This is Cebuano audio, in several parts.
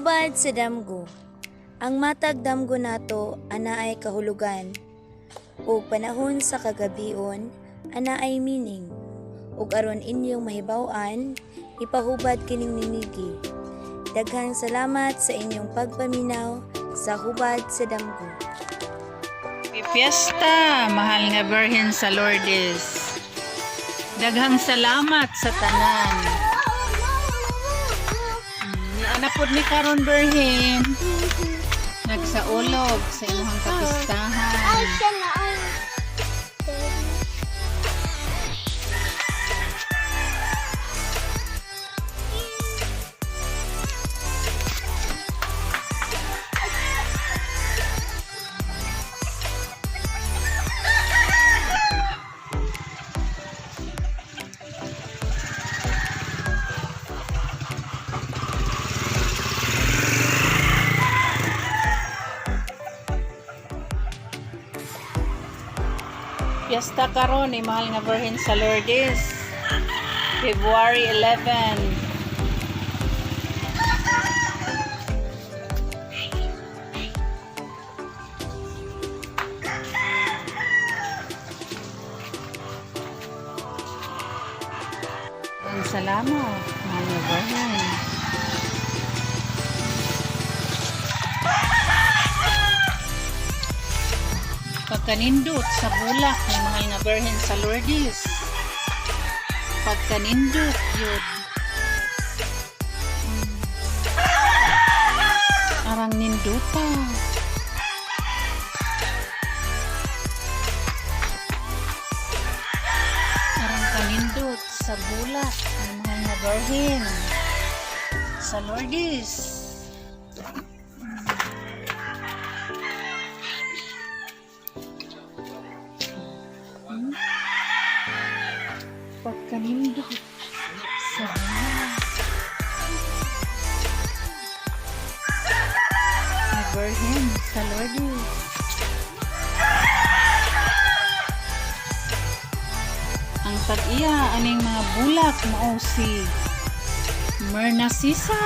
Hubad sa damgo. Ang matag damgo nato anaay kahulugan ug panahon sa kagabion anaay meaning. Ug aron inyong mahibaw-an, ipahubad kining ni Miggy. Daghang salamat sa inyong pagpaminaw sa Hubad sa Damgo. Fiesta, mahal nga Birhen sa Lourdes. Daghang salamat sa tanan. Ni anak pod ni karon, Birhen. Nagsaulog sa imong kapistahan. Fiesta karon ni mahal nga Birhen sa Lourdes. February 11. Ang salamat, mahal nga Birhen. Pagkanindot sa bulak ni mahal nga Birhen sa Lourdes. Pagkanindot yun. Arang ninduta. Arang kanindot sa bulak ni mahal nga Birhen sa Lourdes. Pagkanindot sa bulak. Ni Birhen sa Lourdes. Ang tag-iya aning mga bulak mao si Myrna Sisa.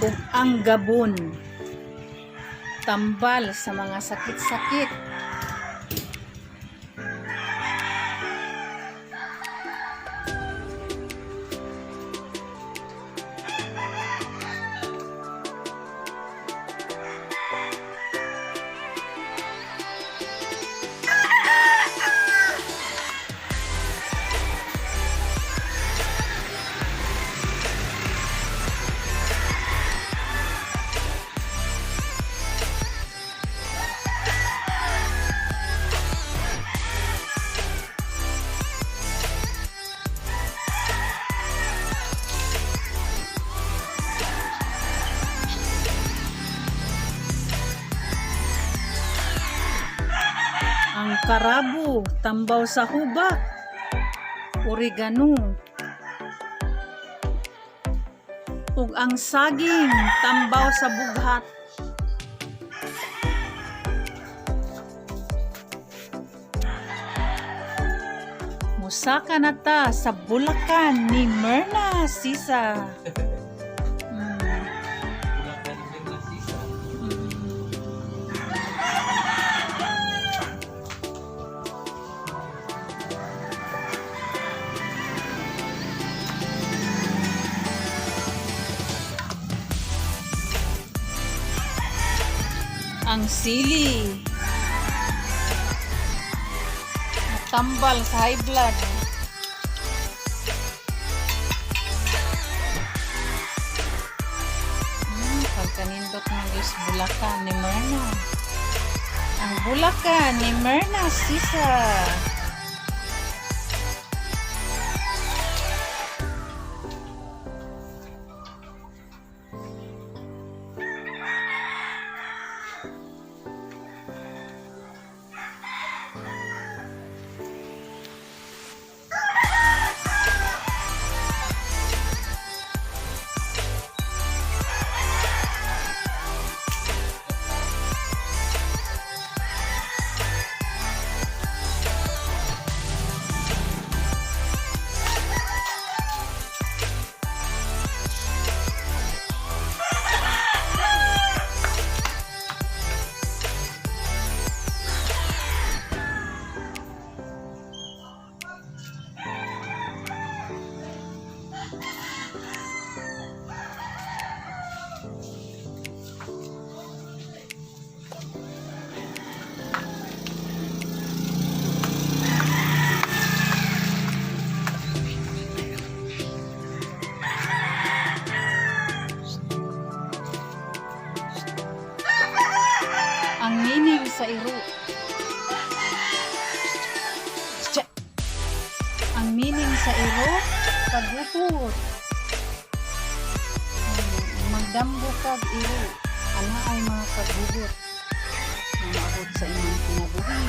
Ug ang gabon, tambal sa mga sakit-sakit. Ang karabo, tambaw sa hubak. Oregano. Ug ang saging, tambaw sa bughat. Musaka na ta sa Bulacan ni Myrna Sisa. Ang sili. Tambal sa high blood. Pagkanindot ng Diyos Bulacan ni Myrna. Ang Bulacan ni Myrna Sisa. Sa iro. Tsa. Ang meaning sa iro, kagubot. Magdamgo kag iro, ana ay mga kagubot na maabot sa imong kinabuhi.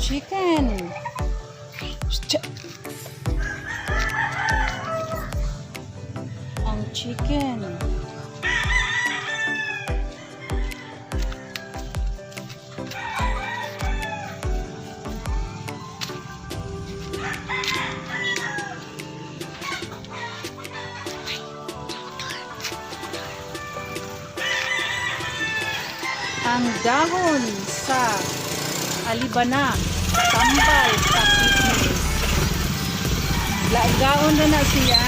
Chicken. Tsa. Ang chicken. Ang dahon sa alibana, tambal sa kidney. Lagaon na na siya.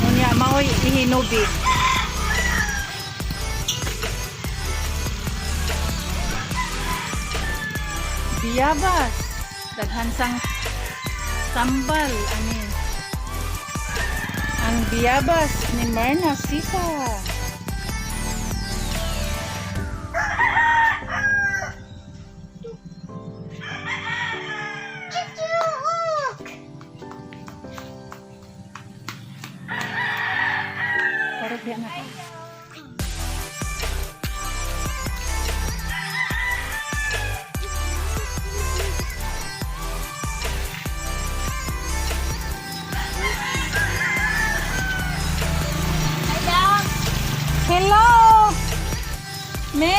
Unya maoy ihinubi. Biyabas, daghan sang tambal ani. Ang biyabas ni Myrna Sisa. Parang di anak. Hello! Me!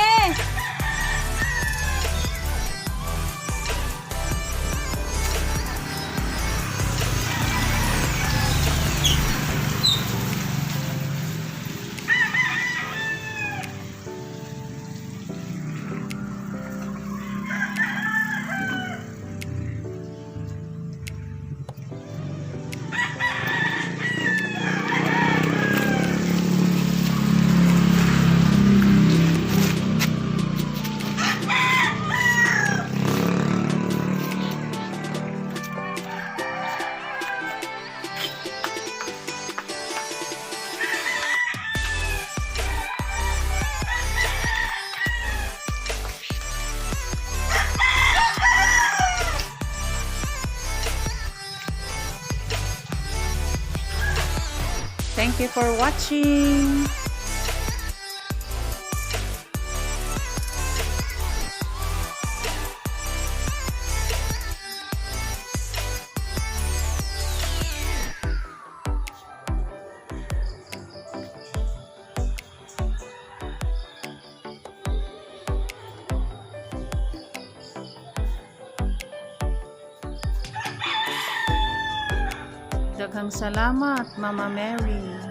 Thank you for watching. Daghang salamat, Mama Mary.